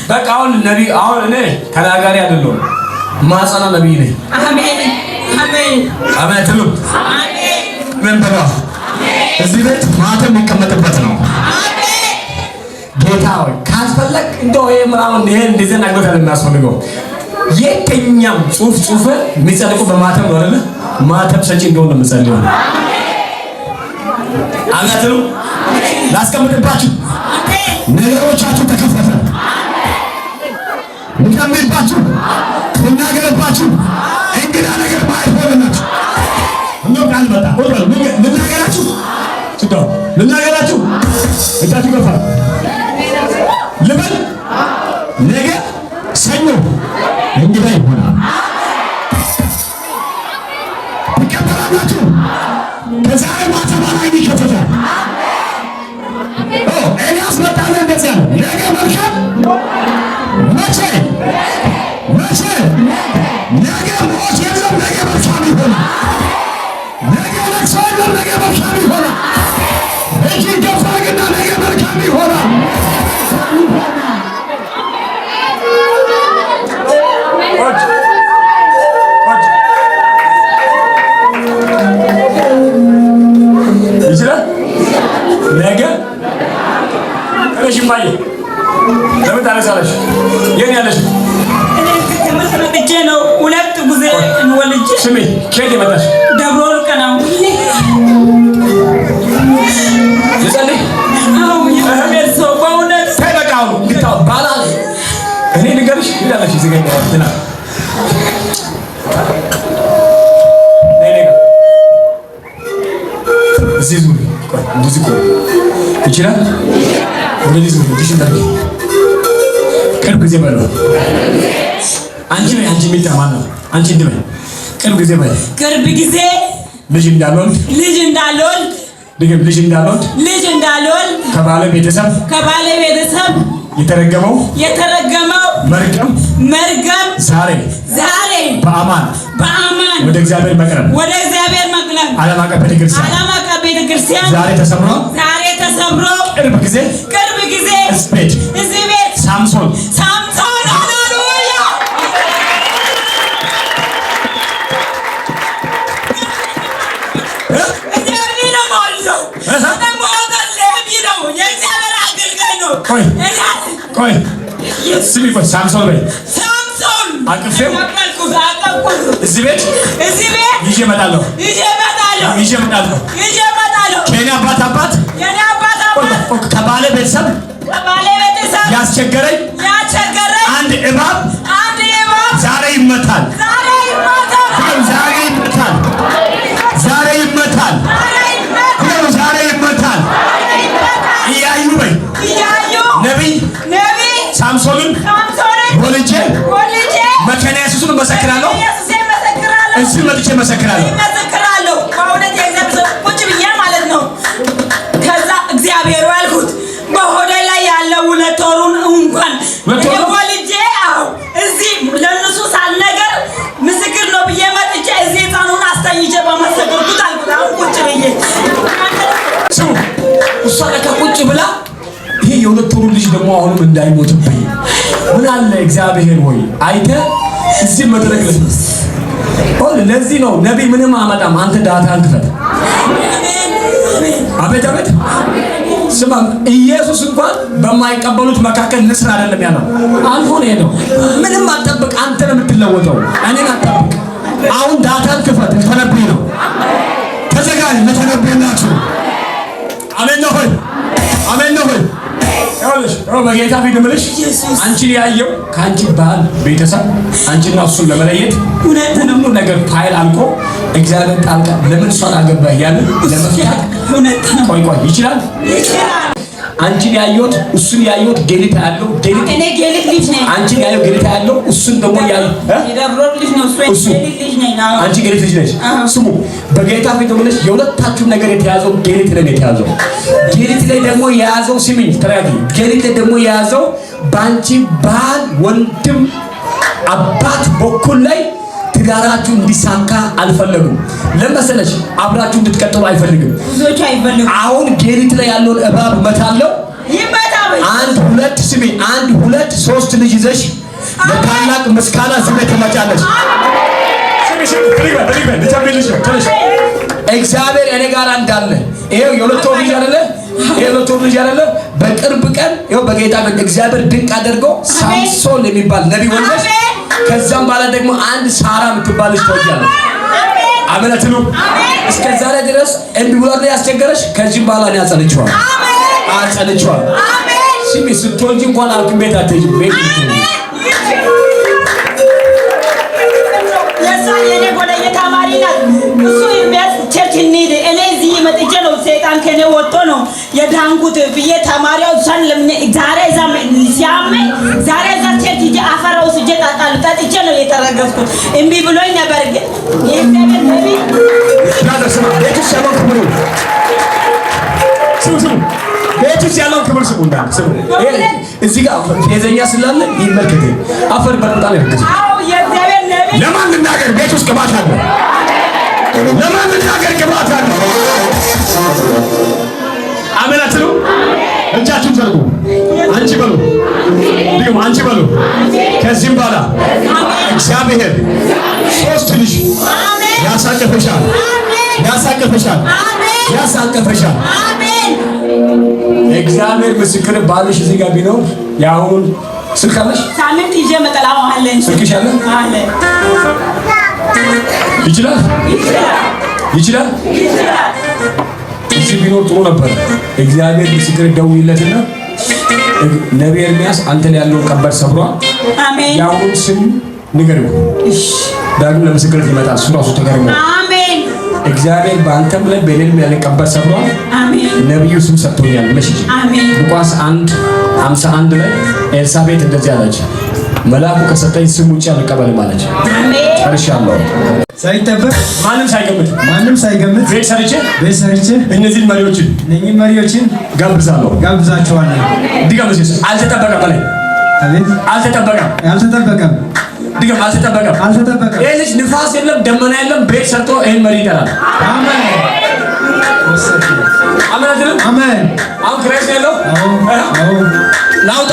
በቃ አሁን ነቢይ፣ አሁን እኔ ተናጋሪ አይደለሁም፣ ማጸና ነቢይ ነኝ። አሜን አሜን አሜን ትሉ። አሜን። ምን በላ እዚህ ቤት ማተም የሚቀመጥበት ነው። ጌታ ሆይ ካስፈለግ እንደው ይሄ ምናምን ይሄ እንደዚህ ነገር የሚያስፈልገው የትኛም ጽሁፍ ጽሁፍ የሚጸድቁ በማተም ነው አይደለ? ማተም ሰጪ እንደሆነ ነው የምጸልየው። አሜን አትሉ? ላስቀምጥባችሁ፣ ነገሮቻችሁ ተከፈተ። ልጨምርባችሁ፣ ልናገርባችሁ፣ እንግዳ ነገር ማይሆንላችሁ እንደው ቃል መጣ። ቁጭ በሉ። ልናገራችሁ፣ ስዳው ልናገራችሁ፣ እጃችሁ ገፋ ልበል። ነገ ሰኞ እንግዳ ይሆናል። ትቀበላላችሁ። ከዛሬ ማታ በላይ ይከፈታል። ኦ ኤልያስ መጣና እንደዚያ ነው። ነገ መልካም መቼ መቼ ነገ ሞት የለም። ነገ መልካም ይሆናል። ነገ ለቅሶ የለም። ነገ መልካም ይሆናል። እጅ ከፍ አድርግና ነገ መልካም ይሆናል። ቁጭ ቁጭ ይችላል። ነገ እሺ፣ እማዬ ለምን ታነሳለሽ? የት ያለሽ? እኔ ትምህርት መጥቼ ነው ሁለት ጊዜ ወልጄ። ስሚ፣ ከየት የመጣሽ? ደብረ ወርቅ ነው። ልጸልይ። አዎ የእግዚአብሔር ሰው በእውነት። ተይ በቃ አሁን እንድታው ባላ እኔ ልንገርሽ ይላለሽ እዚህ ጋር እንትና ነይ ነይ ጋር እዚህ ዙሪ። ቆይ እንደዚህ ቆይ ይችላል። ወደዚህ ዙሪ እጅሽን ታርጊ። ቅርብ ጊዜ በለው አንቺ በይ፣ አንቺ የሚል ማን ነው? አንቺ እንዲህ በይ፣ ቅርብ ጊዜ በይ። ቅርብ ጊዜ ልጅ እንዳልወልድ። ልጅ እንዳልወልድ። ድግም፣ ልጅ እንዳልወልድ። ልጅ እንዳልወልድ። ከባለ ቤተሰብ ከባለ ቤተሰብ የተረገመው የተረገመው መርገም መርገም ዛሬ ዛሬ በአማን በአማን ወደ እግዚአብሔር መቅረብ ወደ እግዚአብሔር መቅረብ ዓለም አቀፍ ቤተክርስቲያን ዓለም አቀፍ ቤተክርስቲያን ዛሬ ተሰብሮ ዛሬ ተሰብሮ ቅርብ ጊዜ ቅርብ ጊዜ እዚህ ቤት እዚህ ቤት ሳምሶን ሳምሶን ሃሌሉያ። እግዚአብሔር ነው የምወልደው። እኔ ሌዊ ነው፣ የእግዚአብሔር አገልጋይ ነው። ቆይ እኔ ቆይ ስሚ፣ ቆይ ሳምሶን በይ። ሳምሶን። አቅፌው ተቀበልኩት፣ አቀፍኩት። እዚህ ቤት እዚህ ቤት ይዤ እመጣለሁ። ይዤ እመጣለሁ። ይዤ እመጣለሁ። ይዤ እመጣለሁ። ከእኔ አባት አባት የኔ አባት ቆይ አባት ቆይ ከባለ ቤተሰብ ከባለ ቤተሰብ ያስቸገረኝ ያስቸገረኝ አንድ እባብ አንድ እባብ ዛሬ ይመታል። ዛሬ ይመታል። ዛሬ ይመታል። ዛሬ ይመታል። ዛሬ ይመታል። ዛሬ ይመታል። ዛሬ ይመታል። እያዩ በይ። እያዩ ነቢይ ነቢይ ሳምሶንን ሳምሶንን ወልጄ ወልጄ መካነ ኢየሱስን እመሰክራለሁ። ኢየሱስን እመሰክራለሁ። እዚህ መጥቼ እመሰክራለሁ። እመሰክራለሁ። በእውነት የእግዚአብሔር ሰው ቁጭ ብዬ ማለት ነው። ከዛ እግዚአብሔር ያልኩት በሆዴ ላይ ያለው 2 ወሩን እንኳን 2 ወሩ? እኔ ወልጄ፣ አዎ እዚህ ለእነሱ ሳልነገር ምስክር ነው ብዬ መጥቼ እዚህ ህፃኑን አስተኝቼ በመሰከርኩት አልኩት። አሁን ቁጭ ብዬ ስሙ፣ እሷ ለካ ቁጭ ብላ ይሄ የ2 ወሩ ልጅ ደግሞ አሁንም እንዳይሞትብኝ ምን አለ እግዚአብሔር ሆይ አይተህ እዚህ መድረክ ላይ ኦል። ለዚህ ነው ነቢይ ምንም አመጣም። አንተ data ን ክፈት። አቤት አቤት። ስማ፣ ኢየሱስ እንኳን በማይቀበሉት መካከል ንስር አይደለም ያለው፣ አልፎ ነው የሄደው። ምንም አትጠብቅ፣ አንተ ነው የምትለወጠው። እኔን አትጠብቅ። አሁን data ን ክፈት። ልተነብይ ነው። ተዘጋጅ። ልተነብይላችሁ። አሜን ነው ሆይ? አሜን ነው ሆይ? ይኸውልሽ፣ ይኸው በጌታ ፊት እምልሽ አንቺን ያየው ከአንቺ ባል ቤተሰብ አንቺና እሱን ለመለየት እውነት ነው። ሁሉ ነገር ፋይል አልቆ እግዚአብሔር ጣልቃ ለምን እሷን አገባህ እያለ ለመፍታት እውነት ነው። ቆይ ቆይ ይችላል። ይችላል። አንቺን ያየሁት እሱን ያየሁት ጌሊታ ያለው ጌሊት እኔ ጌሊት ልጅ ነኝ። አንቺን ያየው ጌሊታ ያለው እሱን ደግሞ ያየው እ? የደብረ ልጅ ነው እሱ። እሱ። ጌሊት ልጅ ነኝ። አዎ። አንቺ ጌሊት ልጅ ነሽ። አዎ። ስሙ፣ በጌታ ፊት እምልሽ የሁለታችሁም ነገር የተያዘው ጌሊት ላይ ነው የተያዘው። ጌሊት ላይ ደግሞ የያዘው፣ ስሚኝ ተረጋጊ። ጌሊት ላይ ደግሞ የያዘው በአንቺ ባል ወንድም አባት በኩል ላይ ትዳራችሁ እንዲሳካ አልፈለጉም። ለመሰለሽ አብራችሁ እንድትቀጥሉ አይፈልግም። ብዙዎቹ አይፈልጉም። አሁን ጌሊት ላይ ያለውን እባብ መታለው። ይመታ። አንድ ሁለት ስሚ፣ አንድ ሁለት ሶስት ልጅ ይዘሽ ለታላቅ ምስጋና እዚህ ቤት ትመጫለሽ። ስሚ ስሚ፣ ብድግ በይ፣ ብድግ በይ፣ ልጨምርልሽ ነው። ተነሽ። እግዚአብሔር እኔ ጋር እንዳለ ይሄው የሁለት ወር ልጅ አይደለ? ይሄ የሁለት ወር ልጅ አይደለ? በቅርብ ቀን ይኸው በጌታ ቤት እግዚአብሔር ድንቅ አድርጎ ሳምሶን የሚባል ነቢይ ወልደሽ ከዛም በኋላ ደግሞ አንድ ሳራ የምትባል ልጅ ትወልጃለሽ። አሜን አትሉ? እስከ ዛሬ ድረስ እምቢ ብሎ አይደል ያስቸገረሽ? ከዚህም በኋላ እኔ አጸንቼዋለሁ፣ አጸንቼዋለሁ። ስሚ፣ ስትወልጂ እንኳን ሐኪም ቤት አትሄጂም። ቤት ልትወልጂ የእሷ የኔ ጎደኛ ተማሪ ናት። እሱ የሚያዝ church እንሂድ፣ እኔ እዚህ መጥቼ ነው ሰይጣን ከኔ ወጥቶ ነው የዳንኩት ብዬ ተማሪው እሷን ለምኜ ዛሬ እዛ ሲያመኝ ዛሬ እዛ church ሂጄ አፈር ወስጄ ጠጣለሁ። ጠጥቼ ነው የተረገዝኩት። እምቢ ብሎኝ ነበር፣ ግን የእግዚአብሔር ነቢይ brother ስማ፣ ቤት ውስጥ ያለውን ክብር ስሙ፣ ስሙ፣ ቤት ውስጥ ያለውን ክብር ስሙ፣ እንዳለ ስሙ። ይሄ እዚህ ጋር ፌዘኛ ስላለ ይመልከተኝ። አፈር በጣም ነው ያረገዘው። አዎ የእግዚአብሔር ነቢይ ለማን ልናገር? ቤት ውስጥ ቅባት አለ። ለማን ልናገር? ቅባት አለ። አሜን አትሉ? እጃችሁን ዘርጉ። አንቺ በሉ፣ ድግም አንቺ በሉ። ከዚህም በኋላ እግዚአብሔር ሶስት ልጅ ያሳቅፍሻል፣ ያሳቅፍሻል፣ ያሳቅፍሻል። አሜን። እግዚአብሔር ምስክር፣ ባልሽ እዚህ ጋር ቢኖር የአሁኑን ስልክ አለሽ? ሳምንት ይዤ መጠላው አለኝ። ስልክሽ አለ? አለ። ይችላል፣ ይችላል። ይችላል። ይችላል። እዚህ ቢኖር ጥሩ ነበር። እግዚአብሔር ምስክር፣ ደውይለትና ነቢይ ኤርሚያስ አንተ ላይ ያለውን ቀንበር ሰብሯል። አሜን። የአሁኑን ስም ንገሪው። ዳግም ለምስክርነት ይመጣል። እሱ ራሱ ተገርሞ አሜን። እግዚአብሔር በአንተም ላይ በእኔም ያለ ቀንበር ሰብሯል። አሜን። ነቢዩ ስም ሰጥቶኛል ብለሽ ሂጂ። አሜን። ሉቃስ 1:51 ላይ ኤልሳቤጥ እንደዚህ አለች፣ መልአኩ ከሰጠኝ ስም ውጭ አልቀበልም አለች። አሜን። ጨርሻለሁ። ሳይጠበቅ ማንም ሳይገምት ማንም ሳይገምት ቤት ሰርቼ ቤት ሰርቼ እነዚህን መሪዎችን እነኚህ መሪዎችን ጋብዛለሁ። ጋብዛቸዋለሁ። ድገም እስኪ። አልተጠበቀም በላይ። አቤት። አልተጠበቀም። አልተጠበቀም። ድገም። አልተጠበቀም። አልተጠበቀም። ይህ ልጅ ንፋስ የለም ደመና የለም ቤት ሰርቶ ይህን መሪ ይጠራል። አሜን። አሜን አትልም? አሜን። አሁን ክራይ ነው ያለው። አዎ አዎ። ላውጣ።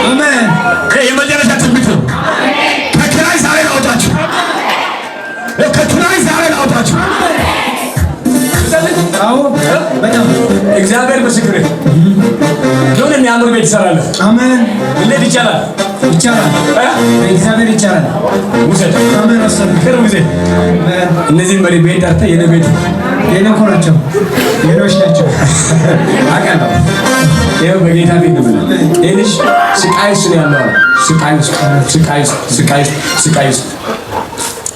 አሜን። ይሄ የመጨረሻ ትንቢት ነው። ከክራይ ዛሬ ላውጣችሁ፣ ከክራይ ዛሬ ላውጣችሁ። አዎ በጣም። እግዚአብሔር ምስክር፣ የሆነ የሚያምር ቤት ይሰራለህ። አሜን። እንዴት ይቻላል? ይቻላል። እ? በእግዚአብሔር ይቻላል። ውሰድ። አሜን። ወሰድኩ። ቅርብ ጊዜ አሜን። እነዚህን መሪ ቤት ጠርተህ የኔ ቤት የኔ እኮ ናቸው፣ የኔዎች ናቸው። አውቃለሁ። ይኸው በጌታ ቤት ነው የምልህ። ይህ ልጅ ስቃይ ውስጥ ነው ያለው አለ። ስቃይ ውስጥ፣ ስቃይ ውስጥ፣ ስቃይ ውስጥ፣ ስቃይ ውስጥ።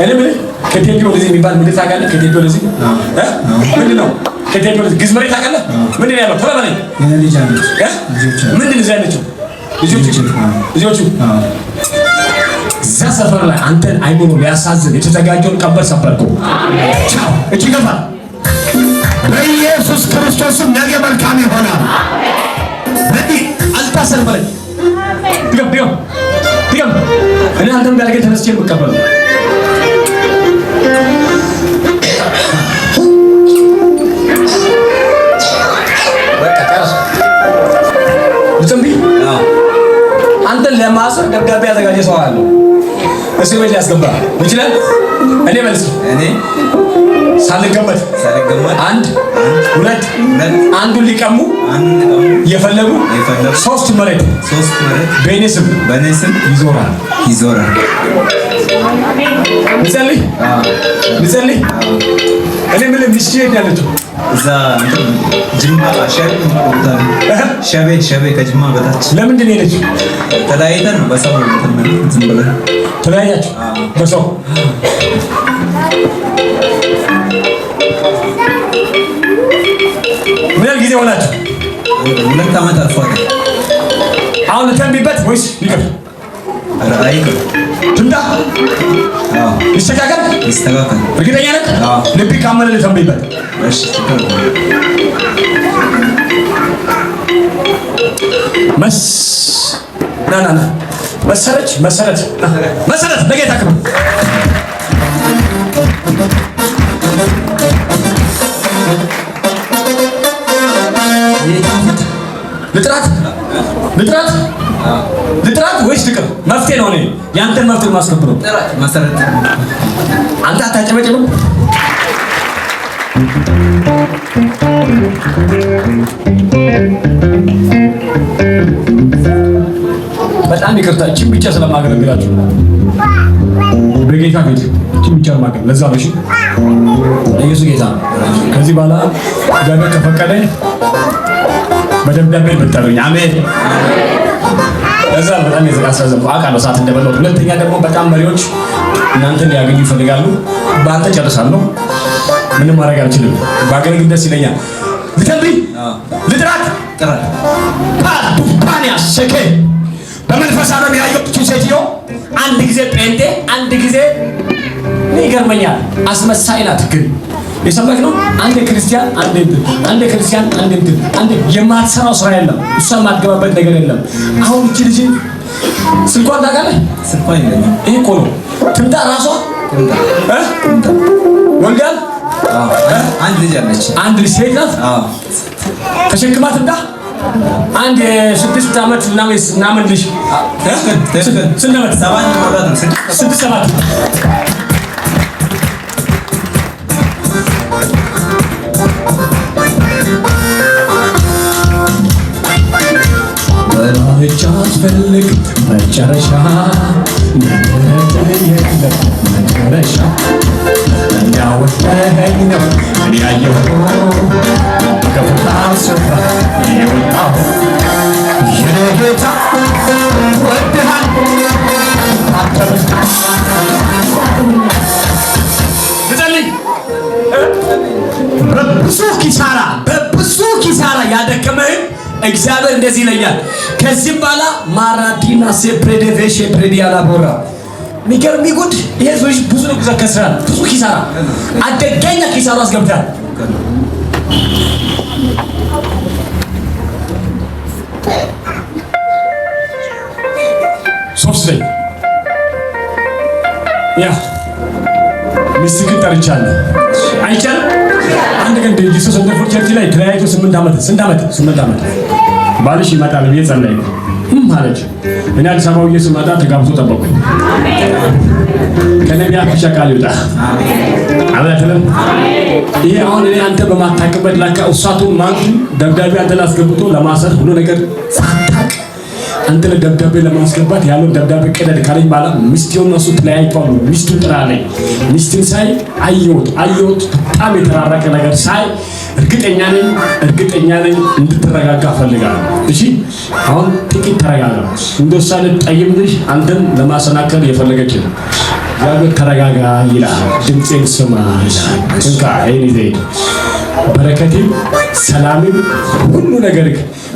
እኔ የምልህ ከቴፒ ወደዚህ የሚባል ምድር ታውቃለህ? ከቴፒ ወደዚህ እ? ምንድን ነው? ከቴፒ ወደዚህ ግዝ መሬት ታውቃለህ? ምንድን ነው ያለው? ቶሎ በለኝ። የኔ ልጅ አለች። እ? ልጆች አሉ። ምንድን ነው እዛ ያለችው? ልጆቹ ልጆቹ አዎ። እዛ ሰፈር ላይ አንተን አይምሮ ሊያሳዝን የተዘጋጀውን ቀንበር ሰበርኩ። ቻው። እጅ ገፋ። በኢየሱስ ክርስቶስም ነገ መልካም ይሆናል። በዚህ አልታሰርም በለኝ። ድገም፣ ድገም፣ ድገም። እኔ አንተም ጋር ግን ተነስቼ የምቀበለው በቃ ጨረስኩ። ልትንብይ አንተን ለማሰር ደብዳቤ ያዘጋጀ ሰው አለ። እስር ቤት ሊያስገባ ይችላል። እኔ መልስ እኔ ሳልገመት ሳልገመት አንድ ሁለት ሁለት አንዱን ሊቀሙ አንዱን ሊቀሙ የፈለጉ የፈለጉ ሶስት መሬት ሶስት መሬት በእኔ ስም በእኔ ስም ይዞራል። ይዞራል። ልጸልይ፣ ልጸልይ። እኔ የምልህ ሚስት የት ነው ያለችው? እዛ እንትን ጅማ ሸቤ ቦታ ነው። ሸቤ ሸቤ ከጅማ በታች። ለምንድን ነው የሄደችው? ተለያይተን ነው በሰው እንትን ዝም ብለን። ተለያያችሁ በሰው። ምን ያህል ጊዜ ሆናችሁ? 2 ዓመት አልፏል። አሁን ልተንቢበት ወይስ ይቅር? ኧረ አይቅር። ትምጣ? አዎ። ይስተካከል? ይስተካከል። እርግጠኛ ነህ? አዎ። ልብ ካመነ ልተንቢበት። እሺ ችግር የለውም። መስ ና ና ና መሰረች መሰረት መሰረት ለጌታ ክብር። ጌታ ፊት ልጥራት። ልጥራት ልጥራት ወይስ ልቅር? መፍትሄ ነው። እኔ ያንተን መፍትሄ ማስከብረው። ጥራት መሰረት። አንተ አታጨበጭብም። በጣም ይቅርታ፣ እቺን ብቻ ስለማገለግላችሁ በጌታ ፊት እቺን ብቻ ማገል ለዛ ነው። እሺ፣ ኢየሱስ ጌታ ነው። ከዚህ በኋላ እግዚአብሔር ከፈቀደ በደብዳቤ ብትጠሩኝ አሜን። ለዛ ነው በጣም ያስረዘምኩ አውቃለሁ ሰዓት እንደበላሁት። ሁለተኛ ደግሞ በጣም መሪዎች እናንተን ሊያገኙ ይፈልጋሉ። በአንተ ጨርሳለሁ። ምንም ማድረግ አልችልም። ባገለግል ደስ ይለኛል። ልተንብይ፣ ልጥራት። ጥራት። ፓዱፓንያ ሸኬ በመንፈስ ዓለም ያየሁት ሴትዮ አንድ ጊዜ ጴንጤ አንድ ጊዜ እኔ ይገርመኛል። አስመሳይ ናት ግን የሰበክ ነው። አንድ ክርስቲያን አንድ እንትን፣ አንድ ክርስቲያን አንድ እንትን፣ አንድ የማትሰራው ስራ የለም። እሷ የማትገባበት ነገር የለም። አሁን እቺ ልጅ ስልኳን ታውቃለህ? ስልኳ የለኝም። ይሄ እኮ ነው። ትምጣ ራሷ። ትምጣ። እ? ወልዳል? አዎ፣ አንድ ልጅ አለች። አንድ ልጅ ሴት ናት። አዎ። ተሸክማ ትምጣ። አንድ የ6 ዓመት ምናምን ምናምን ልጅ እ? ትክክል። ስንት ዓመት? 7 ማለት ነው። 6። 6 7። ብቻ አስፈልግ መጨረሻ የለም መጨረሻ እንዳወጣኸኝ ነው እኔ ያየሁት ከፍታ ስፍራ የወጣሁ የኔ ጌታ ወድሃል። ልጸልይ። በብዙ ኪሳራ፣ በብዙ ኪሳራ ያደከመህን እግዚአብሔር እንደዚህ ይለኛል። ከዚህም በኋላ ማራዲና ሴፕሬዴቬሼ ፕሬዲያላ ቦራ የሚገርም ጉድ። ይሄ ሰዎች ብዙ ነገር ከስራል፣ ብዙ ኪሳራ፣ አደገኛ ኪሳራ አስገብታል። ሶስት ነኝ ያ ሚስትህን ጠርቻለሁ። አይቻልም። አንድ ቀን Jesus Wonderful Church ላይ ተለያይቶ 8 ዓመት፣ ስንት ዓመት? 8 ዓመት ባልሽ ይመጣል ብዬ ጸለይኩ። እም አለች። እኔ አዲስ አበባ ውዬ ስመጣ ተጋብቶ ጠበቁኝ። ከነቢያት ብቻ ቃል ይውጣ። አሜን አትልም? ይሄ አሁን እኔ አንተ በማታውቅበት ላካ እሳቱ ማንቱ ደብዳቤ አንተ ላስገብቶ ለማሰር ሁሉ ነገር ሳታውቅ አንተ ለደብዳቤ ለማስገባት ያለውን ደብዳቤ ቅደድ ካለኝ በኋላ ሚስቴውና እሱ ተለያይተዋል። ሚስቱን ጥራ አለኝ። ሚስትን ሳይ አየሁት አየሁት በጣም የተራረቀ ነገር ሳይ እርግጠኛ ነኝ፣ እርግጠኛ ነኝ እንድትረጋጋ እፈልጋለሁ። እሺ አሁን ጥቂት ተረጋጋ። እንደሷ ጠይም ልጅ አንተን ለማሰናከል የፈለገች ነው። እግዚአብሔር ተረጋጋ ይላል። ድምፄን ስማ ይላል። እንካ ይሄን ይዘህ ሂድ። በረከቴም ሰላምም ሁሉ ነገር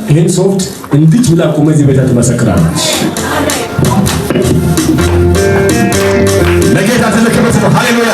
ይህን ሶፍት እንዲች ብላ ቆመህ እዚህ ቤታ ትመሰክራለህ። ለጌታ ትልቅ ክብር ስጡ። ሃሌሉያ።